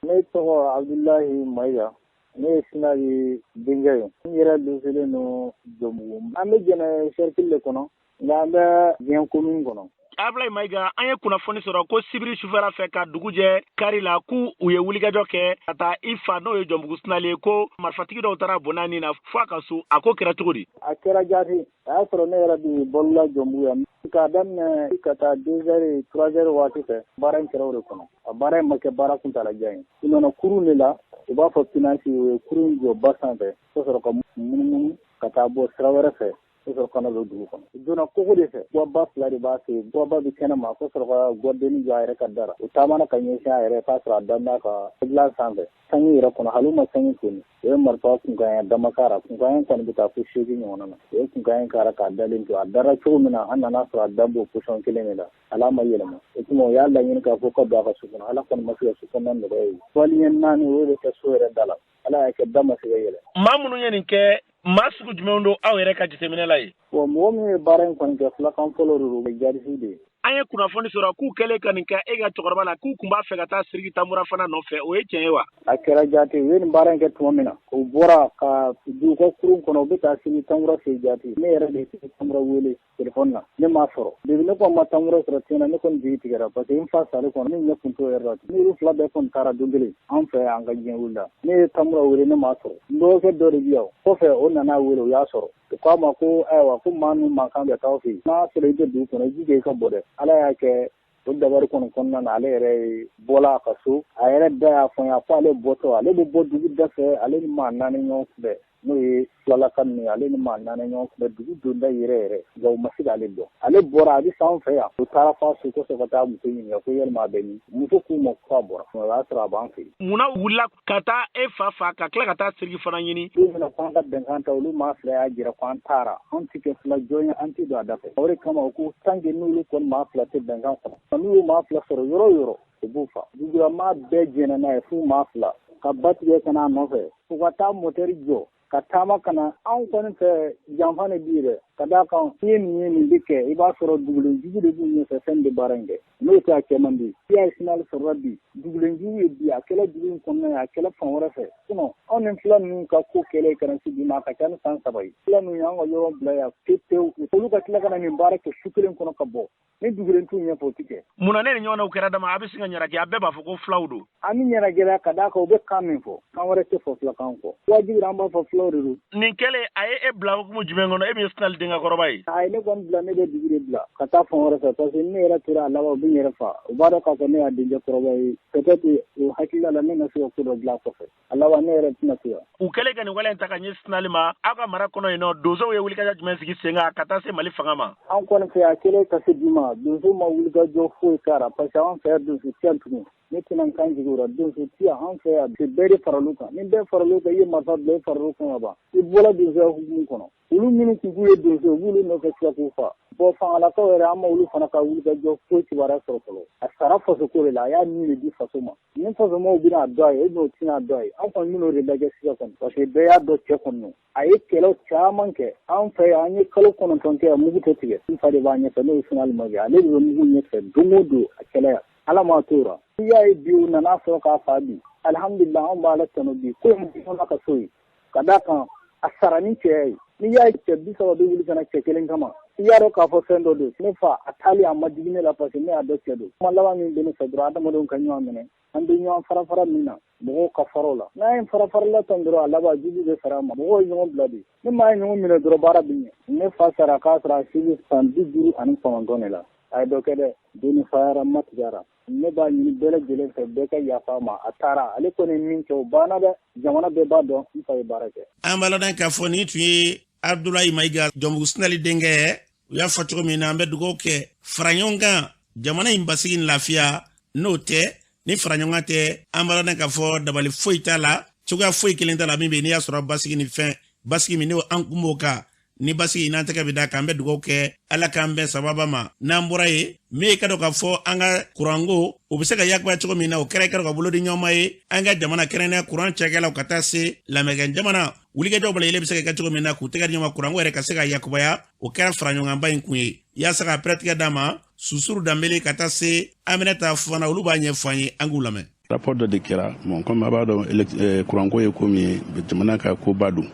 Ne tɔgɔ Abudulayi Mayiga, ne ye Sinali denkɛ ye. N yɛrɛ logélen don Jɔnbugu. An bɛ Jɛnɛ cercle de kɔnɔ, nka an bɛ Diɲɛ commune kɔnɔ. Abulayi Mayiga, an ye kunnafoni sɔrɔ ko sibiri sufɛla fɛ ka dugu jɛ kari la, k'u u ye wulikajɔ kɛ ka taa i fa, n'o ye Jɔnbugu Sinali ye, ko marifatigi dɔw taara bɔnɛ a ni na fo a ka so. A ko kɛra cogo di? A kɛra jaati, a y'a sɔrɔ ne yɛrɛ bi bɔli la Jɔnbugu yan. K'a daminɛ ka taa 2 heures 3 heures waati fɛ, baara in kɛra o de kɔnɔ. A baara in ma kɛ baara kuntalajan ye. U nana kurun de la, u b'a fɔ pinasi, u ye kurun jɔ ba sanfɛ, ka sɔrɔ ka munumunu ka taa bɔ sira wɛrɛ fɛ, ka sɔrɔ ka na don dugu kɔnɔ. U donna kogo de fɛ, guwaba fila de b'a fɛ yen, guwaba bɛ kɛnɛ ma, ka sɔrɔ ka guwadennin jɔ a yɛrɛ ka da la. U taamana ka ɲɛsin a yɛrɛ k'a sɔrɔ a dalen b'a ka dilan sanfɛ. Sange yɛrɛ kɔnɔ, hali u ma sange koni, u ye marifa kunkanɲɛ dama k'a ra. Kunkanɲɛ kɔni bɛ taa fo 8 ɲɔgɔn na. U ye kunkanɲɛ k'a ra k'a dalen to. A dara cogo min na, an nana sɔrɔ a da b'o position kelen de la. Ala ma yɛlɛma. O tuma u y'a laɲini k'a fɔ ka don a ka so kɔnɔ. Ala kɔni ma se ka so kɔnɔna nɔgɔya ye. Waleɲɛ naani o de kɛ so yɛrɛ da la. Ala y'a kɛ da ma se ka yɛlɛ. Maa minnu ye nin kɛ, maa sugu jumɛnw don aw yɛrɛ ka jateminɛ la ye? Bon, mɔgɔ minnu ye baara in kɔni kɛ, fulakan fɔlɔ de don, o ye jadisiw de ye. An ye kunnafoni sɔrɔ k'u kɛlen ka nin kɛ e ka cɛkɔrɔba la, k'u tun b'a fɛ ka taa Siriki Tamura fana nɔfɛ. O ye tiɲɛ ye wa? A kɛra jaati. U ye nin baara in kɛ tuma min na, u bɔra ka don u ka kurun kɔnɔ, u bɛ taa Siriki Tamura fɛ jaati. Ne yɛrɛ de ye Siriki Tamura wele telefɔni na, ne m'a sɔrɔ. Depuis ne kɔni ma Tamura sɔrɔ tiɲɛ na, ne kɔni jigi tigɛra, parce que n fa salen kɔnɔ, ne ɲɛ kun t'o yɛrɛ la. N'olu fila bɛɛ kɔni taara don kelen an fɛ yan, an ka diɲɛ wulila. Ne ye Tamura wele, ne m'a sɔrɔ. N dɔgɔkɛ dɔ de bɛ yan kɔfɛ, o nana wele, o y'a sɔrɔ. U k'a ma ko ayiwa, ko maa ninnu mankan bɛ taa fɛ yen, n'a sɔrɔ i bɛ dugu kɔnɔ, i jija i ka bɔ dɛ. Ala y'a kɛ o dabari kɔni kɔnɔna na, ale yɛrɛ ye bɔla a ka so. A yɛrɛ da y'a fɔ n ye, a ko ale bɔtɔ, ale bɛ bɔ dugu da fɛ, ale ni maa naani ɲɔgɔn kunbɛn, n'o ye filalaka ninnu ye, ale ni maa naani ɲɔgɔn kunbɛn dugu donda yɛrɛ yɛrɛ, nka u ma se k'ale dɔn. Ale bɔra, a bɛ s'anw fɛ yan. U taara f'a so kɔfɛ ka taa muso ɲininka ko yalima a bɛ min? Muso k'u ma k'a bɔra, o y'a sɔrɔ a b'an fɛ yen. Munna u wulila ka taa e fa fa, ka tila ka taa Siriki fana ɲini? Don min na ko an ka bɛnkan ta, olu maa fila y'a jira ko an taara, an tɛ kɛ fila jɔn ye, an tɛ don a da fɛ. O de kama u ko tant que n'olu kɔni maa fila tɛ bɛnkan kɔnɔ, n'u y'u maa fila sɔrɔ yɔrɔ o yɔrɔ, u b'u fa. Dugulamaa bɛɛ jɛnna n'a ye f'u maa fila ka ba tigɛ ka n'a nɔfɛ, u ka taa motɛri jɔ ka taama ka na. Anw kɔni fɛ janfa de b'i yɛrɛ ka d'a kan, n'i ye nin ye, nin bɛ kɛ, i b'a sɔrɔ dugulen jugu de b'u ɲɛfɛ, fɛn bɛ baara in kɛ, n'o tɛ a kɛ man di. I y'a ye Sinali sɔrɔla bi, dugulen jugu ye bi, a kɛla dugu in kɔnɔna ye, a kɛla fan wɛrɛ fɛ. Sinon anw ni fila ninnu ka ko kɛlen ka na se bi ma, a ka ca ni san 3 ye. Fila ninnu y'an ka yɔrɔ bila yan pewu pewu, olu ka tila ka na nin baara kɛ su kelen kɔnɔ ka bɔ. Ni dugulen t'u ɲɛfɛ, o tɛ kɛ. Munna ne ni ɲɔgɔnnaw kɛra dama, a bɛ sin ka ɲaraki, a bɛɛ b'a fɔ ko fulaw don? An bɛ ɲɛnagɛlɛya ka d'a kan u bɛ kan min fɔ, kan wɛrɛ tɛ fɔ fulakan kɔ. Wajibi an b'a fɔ fulaw de don. Nin kɛlen, a ye e bila hukumu jumɛn kɔnɔ, e min ye Sinali denkɛ kɔrɔba ye? A ye ne kɔni bila, ne bɛ dugu de bila ka taa fan wɛrɛ fɛ, parce que ne yɛrɛ tora a laban, u bɛ n yɛrɛ fa. U b'a dɔn k'a fɔ ne y'a denkɛ kɔrɔba ye, peut-être o hakilila la, ne na se ka ko dɔ bila a kɔfɛ. A laban ne yɛrɛ tɛna to yan. U kɛlen ka nin wale in ta ka ɲɛsin Sinali ma, aw ka mara kɔnɔ yen nɔ, donsow ye wulikajɔ jumɛn sigi sen kan ka taa se Mali fanga ma? An kɔni fɛ, a kɛlen ka se bi ma, donsow ma wulikajɔ foyi k'a ra, parce que an fɛ yan donso tɛ yan tugun. Ne tɛna n kan jigin o la, donso tɛ yan an fɛ yan. Bɛɛ de faral'u kan. Ni bɛɛ faral'u kan, i ye marifa bila, i faral'u kan ka ban. I bɔra donsoya hukumu kɔnɔ. Olu minnu tun k'u ye donso, u b'olu nɔfɛ sisan k'u fa. Bon, fangalakaw yɛrɛ, an ma olu fana ka wulikajɔ foyi kibaruya sɔrɔ fɔlɔ. A sara fasoko de la, a y'a ni de di faso ma. Ni fasomaw bɛna dɔn a ye, ou tɛna dɔn a ye, an kɔni bɛn'o de lajɛ sisan kɔni, parce que bɛɛ y'a dɔn cɛ kɔni don. A ye kɛlɛ caman kɛ an fɛ yan, an ye kalo 9 kɛ, mugu tɛ tigɛ. N fa de b'a ɲɛfɛ, n'o ye Sinali Mayiga, ale de bɛ mugu ɲɛfɛ don o don a kɛlɛ yan. Ala m'a to ra. I y'a ye bi, u nana sɔrɔ k'a fa bi. Alihamudulila, anw b'Ala tanu bi ko in ka so ye. Ka d'a kan a sara ni cɛya ye. N'i y'a ye cɛ 30 bɛ wuli ka na cɛ kelen kama, i y'a dɔn k'a fɔ fɛn dɔ don. Ne fa a taali, a ma digi ne la, parce que ne y'a dɔn cɛ don. Kuma laban min bɛ ne fɛ dɔrɔn, adamadenw ka ɲɔgɔn minɛ, an bɛ ɲɔgɔn fara fara min na, mɔgɔw ka fara o la. N'an ye fara farala tan dɔrɔn, a laban jugu bɛ fara ma. Mɔgɔw ye ɲɔgɔn bila de, ni maa ye ɲɔgɔn minɛ dɔrɔn, baara bɛ ɲɛ. Ne fa sara k'a sɔrɔ a si bɛ san 59 de la. A ye dɔ kɛ dɛ, denni fayara, matigɛra. Ne b'a ɲini bɛɛ lajɛlen fɛ, bɛɛ ka yafa ma. A taara, ale kɔni min kɛ, o banna dɛ. Jamana bɛɛ b'a dɔn n fa ye baara kɛ. An b'a ladɔn k'a fɔ nin tun ye Abudulayi Mayiga, Jɔnbugu Sinali denkɛ. U y'a fɔ cogo min na, an bɛ dugawu kɛ fara ɲɔgɔn kan jamana in basigi ni lafiya. N'o tɛ, ni fara ɲɔgɔn kan tɛ, an b'a ladɔn k'a fɔ dabali foyi t'a la, cogoya foyi kelen t'a la min bɛ n'i y'a sɔrɔ basigi ni fɛn basigi min n'o an kun b'o kan, ni basigi n'an tɛgɛ bɛ da kan. An bɛ dugawu kɛ Ala k'an bɛn sababa ma. N'an bɔra yen, min ye ka dɔn k'a fɔ an ka kuranko o bɛ se ka yakubaya cogo min na, o kɛra i ka dɔn ka bolo di ɲɔgɔn ma ye an ka jamana kɛrɛnkɛrɛnnenya kuran cakɛlaw ka taa se lamɛgɛn jamana wulikajɔw bɛɛ lajɛlen bɛ se ka kɛ cogo min na k'u tɛgɛ di ɲɔgɔn ma, kuranko yɛrɛ ka se ka yakubaya. O kɛra faraɲɔgɔnkanba in kun ye yaasa ka pɛrɛtigɛ d'a ma. Susuru Danbele ka taa se Aminata Fofana, olu b'a ɲɛfɔ an ye, an k'u lamɛn. Rapport dɔ de kɛra. Bon, comme a b'a dɔn, kuranko ye ko min ye, jamana ka koba don.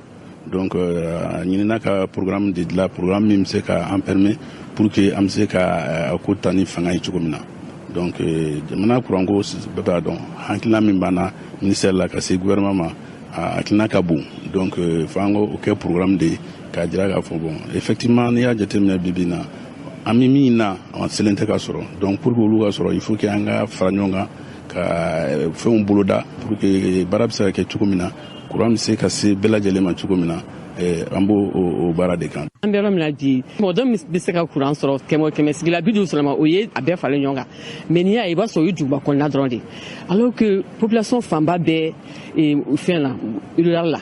Donc a ɲinina ka programme de dilan, programme min bɛ se ka an permet pour que an bɛ se ka a ko ta ni fanga ye cogo min na. Donc jamana kuranko, bɛɛ b'a dɔn, hakilina min b'an na ministère la ka se gouvernement ma, a hakilina ka bon. Donc f'an k'o kɛ programme de ye k'a jira k'a fɔ, bon, effectivement, n'i y'a jateminɛ, bi bi in na, an bɛ min na, an selen tɛ ka sɔrɔ. Donc pour que olu ka sɔrɔ, il faut que an ka fara ɲɔgɔn kan ka fɛnw boloda pour que baara bɛ se ka kɛ cogo min na, courant bɛ se ka se bɛɛ lajɛlen ma cogo min na. An b'o o baara de kan. An bɛ yɔrɔ min na bi, mɔgɔ dɔ bɛ se ka kuran sɔrɔ 100 o 100 sigila 50 sɔrɔ ma, o ye a bɛɛ falen ɲɔgɔn kan. Mais n'i y'a ye, i b'a sɔrɔ o ye duguba kɔnɔna dɔrɔn de, alors que population fanba bɛɛ fɛn na, rural la.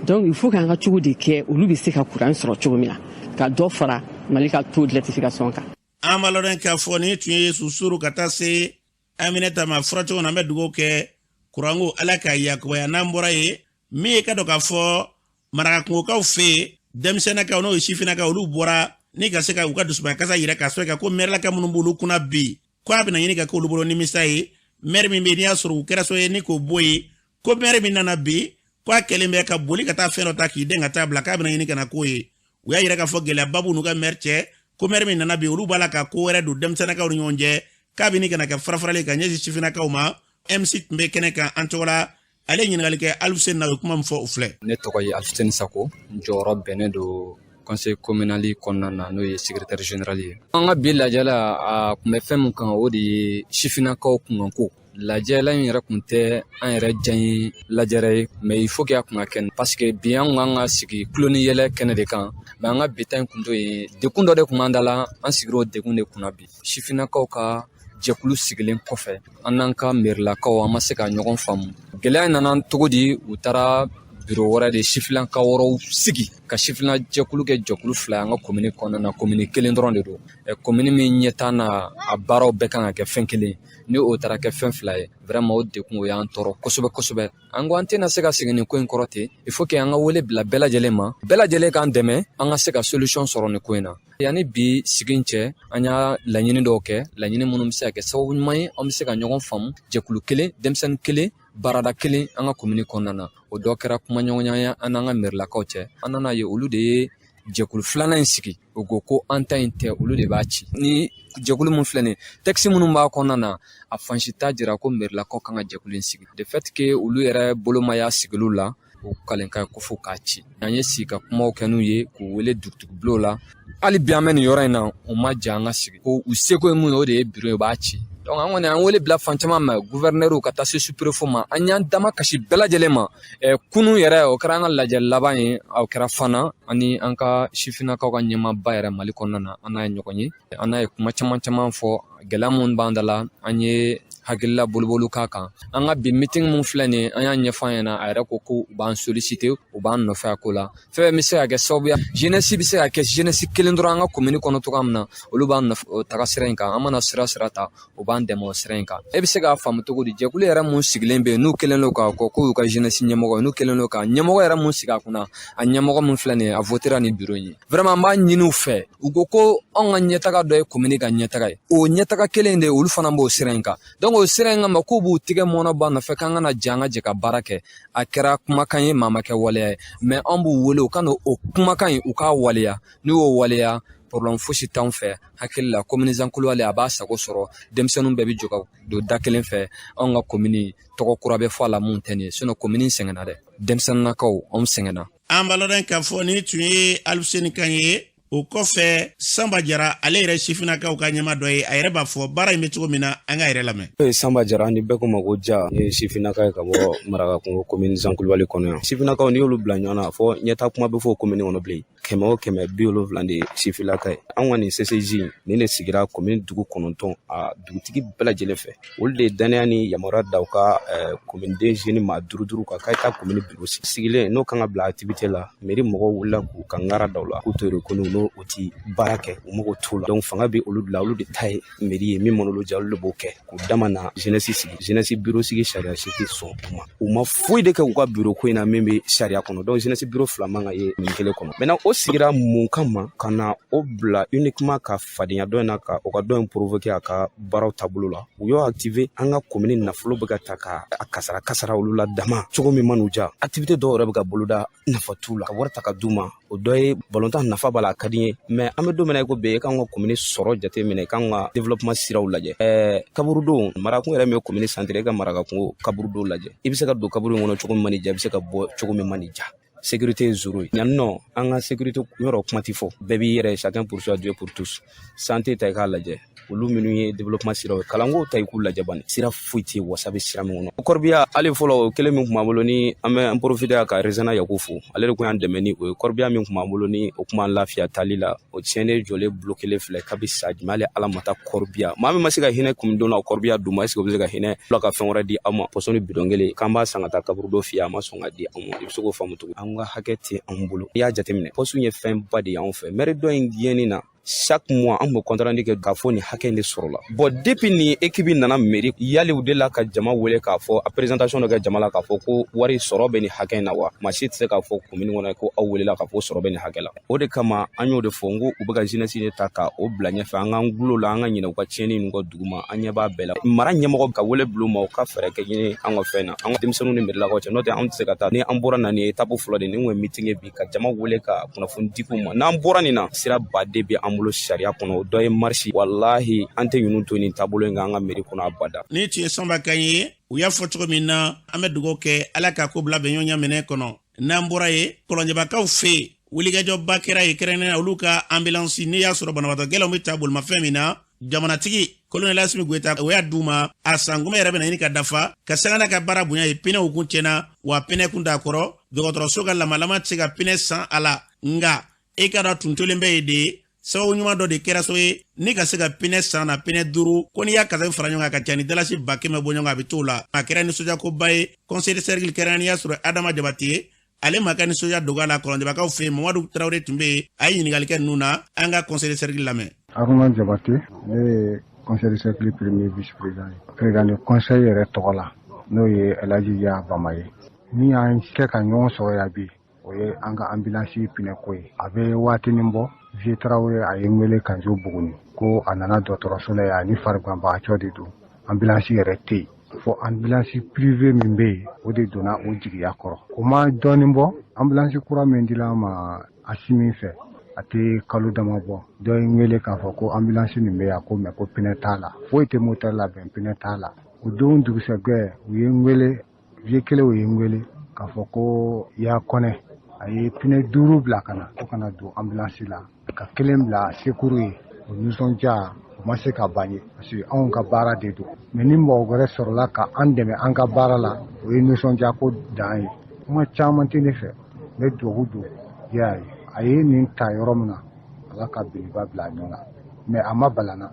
Donc il faut k'an ka cogo de kɛ, olu bɛ se ka kuran sɔrɔ cogo min na, ka dɔ fara Mali ka taux d'électrification kan. An b'a lɔn k'a fɔ nin tun ye Susuru ka taa se Aminata ma. Furacogo na, an bɛ dugawu kɛ kuranko, Ala k'a yakubaya. N'an bɔra yen, min ye ka dɔn k'a fɔ marakakungokaw fɛ yen, denmisɛnninkaw, n'o ye sifinnakaw, olu bɔra ni ka se ka u ka dusubakasa yira k'a sɔrɔ ko mɛrilaka minnu b'olu kunna bi, ko a bɛna ɲini ka k'olu bolo nimisa ye. Mɛri min bɛ yen, n'i y'a sɔrɔ u kɛra so ye ni k'o bɔ yen, ko mɛri min nana bi, ko a kɛlen bɛ ka boli ka taa fɛn dɔ ta k'i den ka taa bila, k'a bɛna ɲini ka na k'o ye. U y'a yira k'a fɔ gɛlɛyaba b'u n'u ka mɛri cɛ, ko mɛri min nana bi, olu b'a la ka ko wɛrɛ don denmisɛnninkaw ni ɲɔgɔn cɛ, k'a bɛ ni ka na kɛ farafarali ka ɲɛsin sifinnakaw ma. MC tun bɛ kɛnɛ kan an tɔgɔ la, ale ye ɲininkali kɛ Alifuseni na, o ye kuma min fɔ, o filɛ. Ne tɔgɔ ye Alifuseni Sako, n jɔyɔrɔ bɛnnen don conseil communal kɔnɔna na, n'o ye secrétaire général ye. An ka bi lajɛla, a kun bɛ fɛn min kan, o de ye sifinnakaw kunkanko. Lajɛla in yɛrɛ kun tɛ an yɛrɛ diya ye lajɛrɛ ye, mais il faut que a kun ka kɛ, parce que bi an kan ka sigi kulo ni yɛlɛ kɛnɛ de kan. Mais an ka bi ta in kun t'o ye, dekun dɔ de kun b'an da la, an sigir'o dekun de kunna bi. Sifinnakaw ka jɛkulu sigilen kɔfɛ, an n'an ka merilakaw, an ma se ka ɲɔgɔn faamu. Gɛlɛya nana cogo di? U taara biro wɛrɛ de, sifinnaka wɛrɛw sigi ka sifinna jɛkulu kɛ jɛkulu fila an ka komini kɔnɔna na. Komini kelen dɔrɔn de don, komini min ɲɛta n'a a baaraw bɛɛ kan ka kɛ fɛn kelen, ni o taara kɛ fɛn fila ye. Vraiment, o dekun, o y'an tɔɔrɔ kosɛbɛ kosɛbɛ. An ko an tɛna se ka segin nin ko in kɔrɔ ten. Il faut que an ka wele bila bɛɛ lajɛlen ma, bɛɛ lajɛlen k'an dɛmɛ, an ka se ka solution sɔrɔ nin ko in na. Yanni bi sigi cɛ, an y'a laɲini dɔw kɛ, laɲini minnu bɛ se ka kɛ sababu ɲuman ye, an bɛ se ka ɲɔgɔn faamu, jɛkulu kelen, denmisɛnnin kelen, baarada kelen an ka komini kɔnɔna na. O dɔ kɛra kumaɲɔgɔnya an n'an ka mɛrilakaw cɛ. An nana ye, olu de ye jɛkulu filanan in sigi. U ko ko an ta in tɛ, olu de b'a ci. Ni jɛkulu min filɛ nin ye, texte minnu b'a kɔnɔna na, a fansi t'a jira ko mɛrilakaw kan ka jɛkulu in sigi. De fait que olu yɛrɛ bolomaya sigiliw la, o kalenkan ko fo k'a ci. An ye sigi ka kumaw kɛ n'u ye, k'u wele dugutigi bulon la. Hali bi an bɛ nin yɔrɔ in na, u ma ja an ka sigi, ko u seko ye mun ye, o de ye biro ye, u b'a ci. Donc an kɔni, an wele bila fan caman ma, gouverneur ka taa se sous-préfet ma, an y'an dama kasi bɛɛ lajɛlen ma. Kunun yɛrɛ, o kɛra an ka lajɛ laban ye, o kɛra fana ani an ka sifinnakaw ka ɲɛmaaba yɛrɛ Mali kɔnɔna na. An n'a ye ɲɔgɔn ye, an n'a ye kuma caman caman fɔ, gɛlɛya minnu b'an da la, an ye hakilila boliboli k'a kan. An ka bi meeting mun filɛ nin ye, an y'a ɲɛfɔ an ɲɛna, a yɛrɛ ko ko u b'an solliciter, u b'an nɔfɛ a ko la. Fɛn fɛn bɛ se ka kɛ sababu ye, jeunesse bɛ se ka kɛ jeunesse kelen dɔrɔn an ka commune kɔnɔ cogoya min na, olu b'an nɔfɛ o taga sira in kan. An mana sira sira ta, u b'an dɛmɛ o sira in kan. E bɛ se k'a faamu cogo di, jɛkulu yɛrɛ mun sigilen bɛ yen, n'u kɛlen don k'a fɔ k'u y'u ka jeunesse ɲɛmɔgɔ ye, n'u kɛlen don ka ɲɛmɔgɔ yɛrɛ mun sigi a kunna, a ɲɛmɔgɔ mun filɛ nin ye, a votera ni bureau in ye. Vraiment, an b'a ɲini u fɛ. U ko ko anw ka ɲɛtaga dɔ ye commune ka ɲɛtaga ye, o ɲɛtaga kelen de, olu fana b'o sira in kan. Donc o sira in kama, k'u b'u tigɛ mɔnɔ nɔfɛ k'an kana jɛ, an ka jɛ ka baara kɛ. A kɛra kumakan ye, maa ma kɛ waleya ye. Mais an b'u wele, u ka o kumakan in, u k'a waleya. N'u y'o waleya, problème fosi t'anw fɛ. Hakili la, commune Zankulubali a b'a sago sɔrɔ, denmisɛnninw bɛɛ bɛ jɔ ka don da kelen fɛ, anw ka commune tɔgɔ kura bɛ fɔ a la mun tɛ nin ye. Sinon commune sɛgɛnna dɛ, denmisɛnninnakaw, anw sɛgɛnna. An b'a lɔn k'a fɔ ni tun ye Aluseni kan ye. O kɔfɛ, Sanba Jara, ale yɛrɛ sifinnakaw ka ɲɛma dɔ ye, a yɛrɛ b'a fɔ baara in bɛ cogo min na, an ka yɛrɛ lamɛn. Ne ye Sanba Jara, ni bɛɛ ko ma ko Ja. Ne ye sifinnaka ye ka bɔ Marakakungo commune Zankulubali kɔnɔ yan. Sifinnakaw, n'i y'olu bila ɲɔgɔn na, fɔ ɲɛta kuma bɛ fɔ commune kɔnɔ bilen. 100 o 100, 70 de ye sifinnaka ye. Anw ka nin CCJ nin de sigira commune dugu 9, a dugutigi bɛɛ lajɛlen fɛ. Olu de ye danaya ni yamaruya da u ka commune den jeune maa duuru duuru kan, k'a taa commune bureau sigilen, n'o kan ka bila activité la. Mairie mɔgɔw wulila k'u ka ngara da u la, k'u to reconnu. n'o o ti baara kɛ, u mago t'o la. Donc fanga bɛ olu de la, olu de ta ye mairie ye. Min mana olu diya, olu de b'o kɛ. K'u dama na jeunesse sigi, jeunesse bureau sigi, sariya si tɛ sɔn u ma. U ma foyi de kɛ u ka bureau ko in na min bɛ sariya kɔnɔ. Donc jeunesse bureau fila man ka ye nin kelen kɔnɔ. Maintenant, o sigira mun kama ka na o bila? Uniquement ka fadenya dɔ in na, ka o ka dɔ in provoquer a ka baaraw taabolo la. U y'o activer, an ka commune nafolo bɛ ka ta ka a kasara kasara olu la dama cogo min man'u diya. Activité dɔw yɛrɛ bɛ ka boloda, nafa t'u la, ka wari ta ka d'u ma. O dɔ ye balontan, nafa b'a la, a ka di n ye, mais an bɛ don min na i ko bi, i k'an ka commune sɔrɔ jate minɛ, i k'an ka développement siraw lajɛ. Kaburudon, Marakun yɛrɛ min ye commune centre, e ka Marakakungo kaburudon lajɛ. I bɛ se ka don kaburu in kɔnɔ cogo min man'i diya, i bɛ se ka bɔ cogo min man'i diya. Sécurité ye zéro ye yan nɔ. An ka sécurité yɔrɔ, kuma ti fɔ, bɛɛ b'i yɛrɛ, chacun pour soi, Dieu pour tous. Santé ta, i k'a lajɛ, olu minnu ye développement siraw ye. Kalanko ta, i k'u lajɛ bani, sira foyi tɛ wasa bɛ sira min kɔnɔ. Corbillard, hali fɔlɔ o kelen min tun b'an bolo, ni an bɛ an profiter ka Rezana Yaku fo, ale de tun y'an dɛmɛ ni o ye. Corbillard min tun b'an bolo, ni o tun b'an lafiya taali la, o tiɲɛnen jɔlen bloqué filɛ kabi sa jumɛn. Hali Ala ma taa corbillard, maa min ma se ka hinɛ kun don na, o corbillard d'u ma, est ce que o bɛ se ka hinɛ la ka fɛn wɛrɛ di aw ma? Pɔsɔni bidɔn kelen k'an b'a san ka taa kaburudo fiyɛ, a ma sɔn ka di anw ma. I bɛ se k'o faamu cogo? An ka hakɛ tɛ anw bolo. I y'a jateminɛ, poste ye fɛnba de ye anw fɛ. Maire dɔ in gɛnni na, chaque mois an tun bɛ compte rendu kɛ k'a fɔ nin hakɛ in de sɔrɔla. Bon, depuis ni équipe nana mairie, yali u delila ka jama wele k'a fɔ a présentation dɔ kɛ jama la k'a fɔ ko wari sɔrɔ bɛ nin hakɛ in na wa? Maa si tɛ se k'a fɔ commune kɔnɔ ko aw welela k'a fɔ sɔrɔ bɛ nin hakɛ la. O de kama an y'o de fɔ n ko u bɛ ka jeunesse de ta ka o bila ɲɛfɛ. An k'an gulo la, an ka ɲinɛ u ka tiɲɛni ninnu kɔ dugu ma. An ɲɛ b'a bɛɛ la. Mara ɲɛmɔgɔ ka wele bila u ma, u ka fɛɛrɛ kɛ ɲini an ka fɛn na, an ka denmisɛnninw ni mairie cɛ. N'o tɛ, anw tɛ se ka taa. Ni an bɔra na nin étape fɔlɔ de, nin kun ye meeting ye bi ka jama wele ka kunnafoni di k'u ma. N'an bɔra nin na, sira baden bɛ an bolo sariya kɔnɔ, o dɔ ye marche. Walahi, an tɛ ninnu to nin taabolo in kan an ka mairie kɔnɔ abada. Ni tun ye Sanba kan ye, u y'a fɔ cogo min na, an bɛ dugawu kɛ Ala ka ko bila bɛn ɲɔgɔn minɛ kɔnɔ. N'an bɔra ye, Kɔlɔnjɛbakaw fɛ yen, wulikajɔba kɛra ye, kɛrɛnkɛrɛnnenya olu ka ambulance, n'i y'a sɔrɔ banabaatɔ gɛlɛnw bɛ ta bolimafɛn min na, jamanatigi Kolonɛli Asimi Goyita o y'a d'u ma. A sankunbɛ yɛrɛ bɛna ɲini ka dafa ka sanga n'a ka baara bonya ye. Pinɛw kun tiɲɛna wa, pinɛ kun t'a kɔrɔ. Dɔgɔtɔrɔso ka lamalama tɛ se ka pinɛ san a la, nka e ka dɔn tun tolen bɛ yen de. Sababu ɲuman dɔ de kɛra so ye ni ka se ka pinɛ san na, pinɛ 5 ko n'i y'a kasabi fara ɲɔgɔn kan, ka ca ni dalasi 100 000 bɔ ɲɔgɔn kan, a bɛ t'o la. A kɛra nisɔndiyakoba ye conseil de cercle kɛrɛnkɛrɛnnenya y'a sɔrɔ Adama Jabate ye, ale ma ka nisɔndiya dogo a la. Kɔlɔnjɛbakaw fɛ yen, Mamadu Tarawele tun bɛ yen, a ye ɲininkali kɛ ninnu na. An ka conseil de cercle lamɛn. Haruna Jabate, ne ye conseil de cercle premier vice président ye, président de conseil yɛrɛ tɔgɔ la, n'o ye Elhaji Ya Bama ye. Min y'an kɛ ka ɲɔgɔn sɔrɔ yan bi, o ye an ka ambulance pinɛko ye. A bɛ waatinin bɔ, Vieux Tarawele a ye n wele Kanjo Buguni ko a nana dɔgɔtɔrɔso la yan, ni fariganbagatɔ de don, ambulance yɛrɛ tɛ yen, fo ambulance privé min bɛ yen, o de donna o jigiya kɔrɔ. O ma dɔɔnin bɔ, ambulance kura min dila an ma Asimi fɛ, a tɛ kalo dama bɔ, dɔ ye n wele k'a fɔ ko ambulance nin bɛ yan ko, mais ko pinɛ t'a la, foyi tɛ moteur la bɛn, pinɛ t'a la. O don dugusɛjɛ, u ye n wele, Vieux kelen o ye n wele k'a fɔ ko Ya Kɔnɛ a ye pinɛ 5 bila ka na, ko kana don ambulance la, ka kelen bila secours ye. O nisɔndiya o ma se ka ban ye, parce que anw ka baara de don. Mais ni mɔgɔ wɛrɛ sɔrɔla ka an dɛmɛ an ka baara la, o ye nisɔndiya ko dan ye. Kuma caman tɛ ne fɛ, n bɛ dugawu don ya ye, a ye nin ta yɔrɔ min na, Ala ka belebeleba bila a ɲɔ na. Mais a ma balana,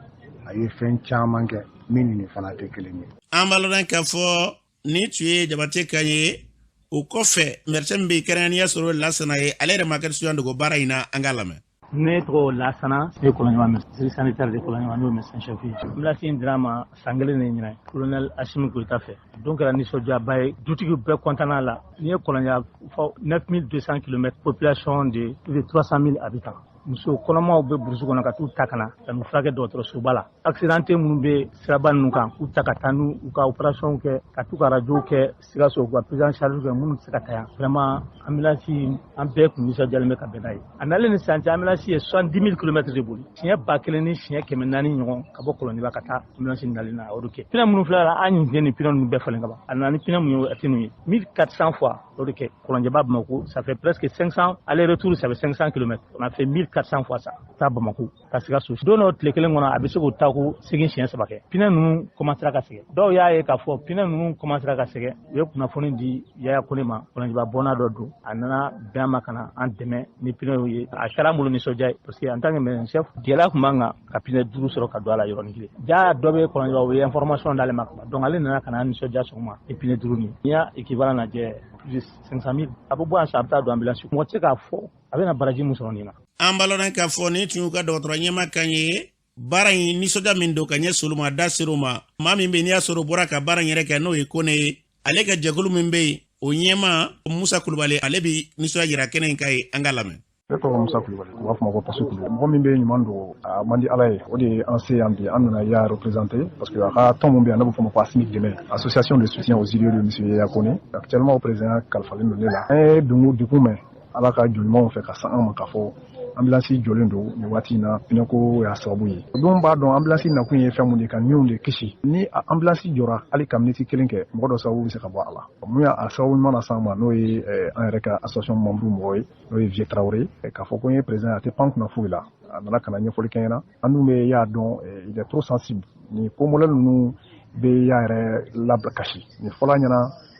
a ye fɛn caman kɛ min ni nin fana tɛ kelen ye. An b'a lɔn k'a fɔ nin tun ye Jabate kan ye. O kɔfɛ, médecin min bɛ yen, kɛrɛnkɛrɛnnenya sɔrɔ Lasana ye, ale yɛrɛ ma kɛ nisɔndiya dogo baara in na. An k'a lamɛn. Ne tɔgɔ Lasana, ne ye Kɔlɔnjɛba médecin sanitaire de Kɔlɔnjɛba, n'o ye médecin chef ye. Ambulance in dira ma san kelen de ɲinɛ colonel Asimi Goyita fɛ. Don kɛra nisɔndiyaba ye, dutigiw bɛɛ kɔntanna la. N'i ye Kɔlɔnjɛba fɔ, 9200 km, population de plus de 300 000 habitants. Muso kɔnɔmaw bɛ burusi kɔnɔ ka t'u ta ka na ka n'u furakɛ dɔgɔtɔrɔsoba la. Accidenté minnu bɛ siraba ninnu kan, k'u ta ka taa n'u u ka opération kɛ, ka t'u ka radio kɛ Sikaso, u ka prise en charge kɛ minnu tɛ se ka taa yan. Vraiment, ambulance, an bɛɛ kun nisɔndiyalen bɛ ka bɛn n'a ye. A nalen ni sisan cɛ, ambulance ye 70 000 km de boli, siɲɛ 1400 ɲɔgɔn ka bɔ Kɔlɔnjɛba ka taa. Ambulance nalen na, a y'o de kɛ. Pinɛ minnu filɛ la, an ɲin nin pinɛ ninnu bɛɛ falen ka ban. A nana ni pinɛ mun ye, a tɛ ninnu ye, 1400 fois o de kɛ Kɔlɔnjɛba Bamako, ça fait presque 500 aller retour, ça fait 500 km. On a fait 1400 fois ça, taa Bamako ka Sikaso. Don dɔ, tile kelen kɔnɔ, a bɛ se k'o taa ko segin siɲɛ saba kɛ. Pinɛ ninnu commencera ka sɛgɛn, dɔw y'a ye k'a fɔ pinɛ ninnu commencera ka sɛgɛn. U ye kunnafoni di Yaya Kone ma, Kɔlɔnjɛba bɔnna dɔ don, a nana bɛn a ma ka na an dɛmɛ ni pinɛw ye. A kɛra an bolo nisɔndiya ye, parce que en tant que médecin chef, gɛlɛya tun b'an kan ka pinɛ 5 sɔrɔ ka don a la yɔrɔnin kelen. Ja dɔ bɛ Kɔlɔnjɛba, o ye information d'ale ma, donc ale nana ka na an nisɔndiya sɔgɔma ni pinɛ 5 nin. N'i y'a équivalent lajɛ, plus de 500 000, a bɛ bɔ yan sisan, a bɛ taa don ambulance. Mɔgɔ tɛ se k'a fɔ a bɛna baraji min sɔrɔ nin na. An b'a lɔn k'a fɔ nin tun y'u ka dɔgɔtɔrɔ ɲɛmaa kan ye. Baara in nisɔndiya min don ka ɲɛsin olu ma, da ser'o ma. Maa min bɛ yen n'i y'a sɔrɔ o bɔra ka baara in yɛrɛ kɛ, n'o ye Kone ye, ale ka jɛkulu min bɛ yen, o ɲɛmaa Musa Kulubali, ale bɛ nisɔndiya jira kɛnɛ in kan yen. An k'a lamɛn. Ne tɔgɔ Musa Kulubali, u b'a fɔ ma ko Pasu Kulubali. Mɔgɔ min bɛ ɲuman dogo, a man di Ala ye. O de ye an se yan bi. An nana Yaya représenter parce que a ka tɔn min bɛ yan, ne b'o fɔ ma ko ASMIC Dɛmɛ, Association de soutien aux idées de monsieur Yaya Kone. Actuellement, o président kalifalen don ne la. An ye dungu degun mɛn Ala ka jɔn ɲumanw fɛ ka se an ma k'a fɔ ambulance jɔlen don nin waati in na, pinɛko y'a sababu ye. Dun b'a dɔn ambulance nakun ye fɛn mun de, ka niw de kisi. Ni ambulance jɔra hali ka miniti kelen kɛ, mɔgɔ dɔ sababu bɛ se ka bɔ a la. Mun y'a sababu ɲuman las'an ma, n'o ye an yɛrɛ ka association membre mɔgɔ ye, n'o ye Vieux Traoré, k'a fɔ ko n ye président, a tɛ pan kunna foyi la. A nana ka na ɲɛfɔli kɛ ɲɛna. An dun bɛ y'a dɔn, il est trop sensible. Ni ko modèle ninnu bɛ y'a yɛrɛ labila kasi. Nin fɔla ɲɛna,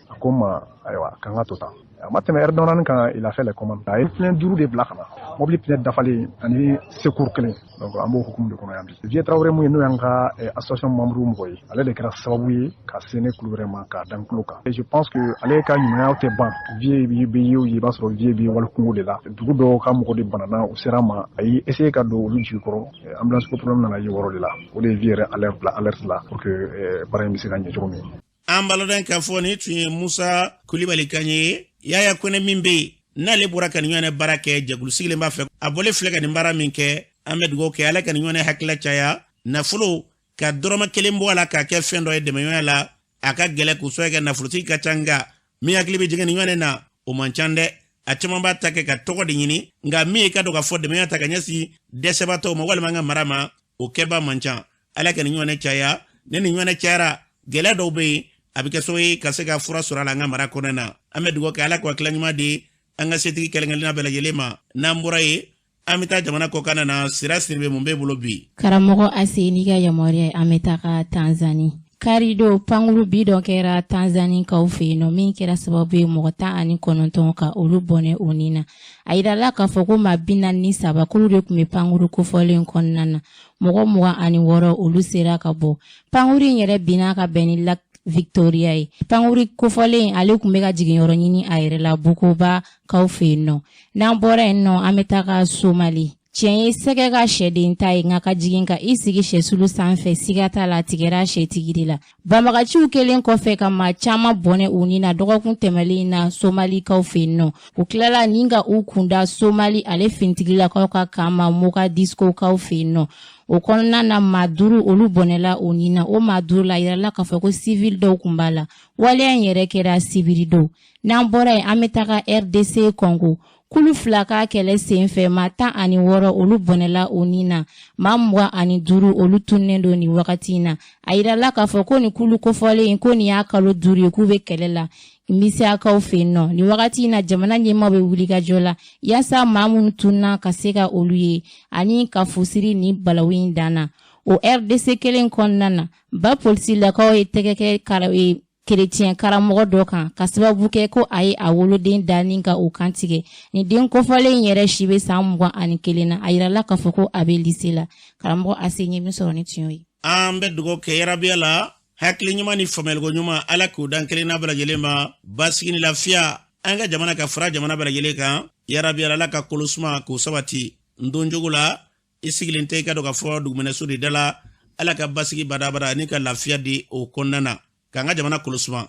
a ko n ma ayiwa, k'an ka to tan. A ma tɛmɛ heure dɔɔnin kan, il a fait les commandes. A ye pneu 5 de bila ka na, mobili pneu dafalen ani secours kelen. Donc an b'o hukumu de kɔnɔ yan bi. Vieux Traoré mun ye, n'o y'an ka association membre mɔgɔ ye, ale de kɛra sababu ye ka se ne Kulubali ma k'a da n tulo kan. Et je pense que ale ka ɲumanya tɛ ban. Vieux bɛ ye o ye, i b'a sɔrɔ Vieux bɛ wali kungo de la. Dugu dɔw ka mɔgɔ de banana, u sera ma, a y'i essayer ka don olu jigi kɔrɔ. Ambulance ko problème nana ye wɔrɔ de la. O de ye Vieux yɛrɛ alerte bila alerte la pour que baara in bɛ se ka ɲɛ cogo min. An b'a lɔn k'a fɔ nin tun ye Musa Kulibali kan ye. Yaya Kone min bɛ yen, n'ale bɔra ka nin ɲɔgɔn baara kɛ, jɛkulu sigilen b'a fɛ, a bɔlen filɛ ka nin baara min kɛ, an bɛ dugawu kɛ Ala ka nin ɲɔgɔn hakilila caya. Nafolo ka dɔrɔmɛ kelen bɔ a la k'a kɛ fɛn dɔ ye dɛmɛɲɔgɔnya la, a ka gɛlɛ k'o sɔrɔ kɛ nafolotigi ka ca, nka min hakili bɛ jigin nin ɲɔgɔn na, o man ca dɛ. A caman b'a ta kɛ ka tɔgɔ de ɲini, nka min ye ka dɔn k'a fɔ dɛmɛɲɔgɔnya ta ka ɲɛsin dɛsɛbaatɔw ma walima an ka mara ma, o kɛba man ca. Ala ka nin ɲɔgɔn caya. Ni nin ɲɔgɔn cayara, gɛlɛya dɔw bɛ yen, a bɛ kɛ sababu ye ka se ka fura sɔrɔ a la an ka mara kɔnɔna na. An bɛ dugawu kɛ Ala k'o hakilila ɲuman di an ka setigi kelen-kelenna bɛɛ lajɛlen ma. N'an bɔra yen, an bɛ taa jamana kɔkan na. Sira Siribe, mun b'e bolo bi? Karamɔgɔ Ase, n'i ka yamaruya ye, an bɛ taga Tanzani. Karidon, pankuru bin dɔ kɛra Tanzanikaw fɛ yen nɔ, min kɛra sababu ye mɔgɔ 19 ka olu bɔnɛ o ni na. A yirala k'a fɔ ko maa 43 k'olu de tun bɛ pankuru kofɔlen kɔnɔna na. Mɔgɔ 26, olu sera ka bɔ. Pankuru in yɛrɛ binna ka bɛn ni Lac Victoria ye. Pankuru kofɔlen, ale tun bɛ ka jiginyɔrɔ ɲini a yɛrɛ la Bukoba kaw fɛ yen nɔ. N'an bɔra yen nɔ, an bɛ taga Somali. Tiɲɛ ye sɛgɛ ka sɛden ta ye, nka ka jigin ka i sigi sɛsulu sanfɛ, siga t'a la, a tigɛra sɛtigi de la. Banbagaciw kɛlen kɔfɛ ka maa caman bɔnɛ u ni na dɔgɔkun tɛmɛlen na Somalikaw fɛ yen nɔ, u tilala ni ka u kunda Somali ale finitigilakaw ka kan ma Mogadiscokaw fɛ yen nɔ. O kɔnɔna na, maa 5, olu bɔnɛla u ni na. O maa 5 la, a yirala k'a fɔ ko sivili dɔw tun b'a la. Waleya in yɛrɛ kɛra sibiri don. N'an bɔra yen, an bɛ taga RDC Congo. Kulu fila ka kɛlɛ senfɛ, maa 16, olu bɔnɛla u ni na, maa 25, olu tununnen don nin wagati in na. A yirala k'a fɔ ko nin kulu kofɔlen, ko nin y'a kalo 5 ye k'u bɛ kɛlɛ la Misiyakaw fɛ yen nɔ. Nin wagati in na, jamana ɲɛmaaw bɛ wulikajɔ la yaasa maa minnu tununna ka se ka olu ye ani ka fusiri nin balawu in dan na. O RDC kelen kɔnɔna na, ba polisilakaw ye tɛgɛ kɛ kerecɛn karamɔgɔ dɔ kan ka sababu kɛ ko a ye a woloden da ni ka o kantigɛ. Nin den kofɔlen in yɛrɛ si bɛ san 21 na. A yirala k'a fɔ ko a bɛ lise la. Karamɔgɔ Ase, ye min sɔrɔ ni tiɲɛ ye. An bɛ dugawu kɛ yarabiya la, hakili ɲuman ni faamuyaliko ɲuman, Ala k'o dan kelenna bɛɛ lajɛlen ma, basigi ni lafiya an ka jamana ka fara jamana bɛɛ lajɛlen kan. Yarabiya la, Ala ka kolo suma k'o sabati n don cogo la. I sigilen tɛ, i ka dɔn k'a fɔ duguminɛso de da la. Ala ka basigi badabada ani ka lafiya di o kɔnɔna na, k'an ka jamana kolo suma.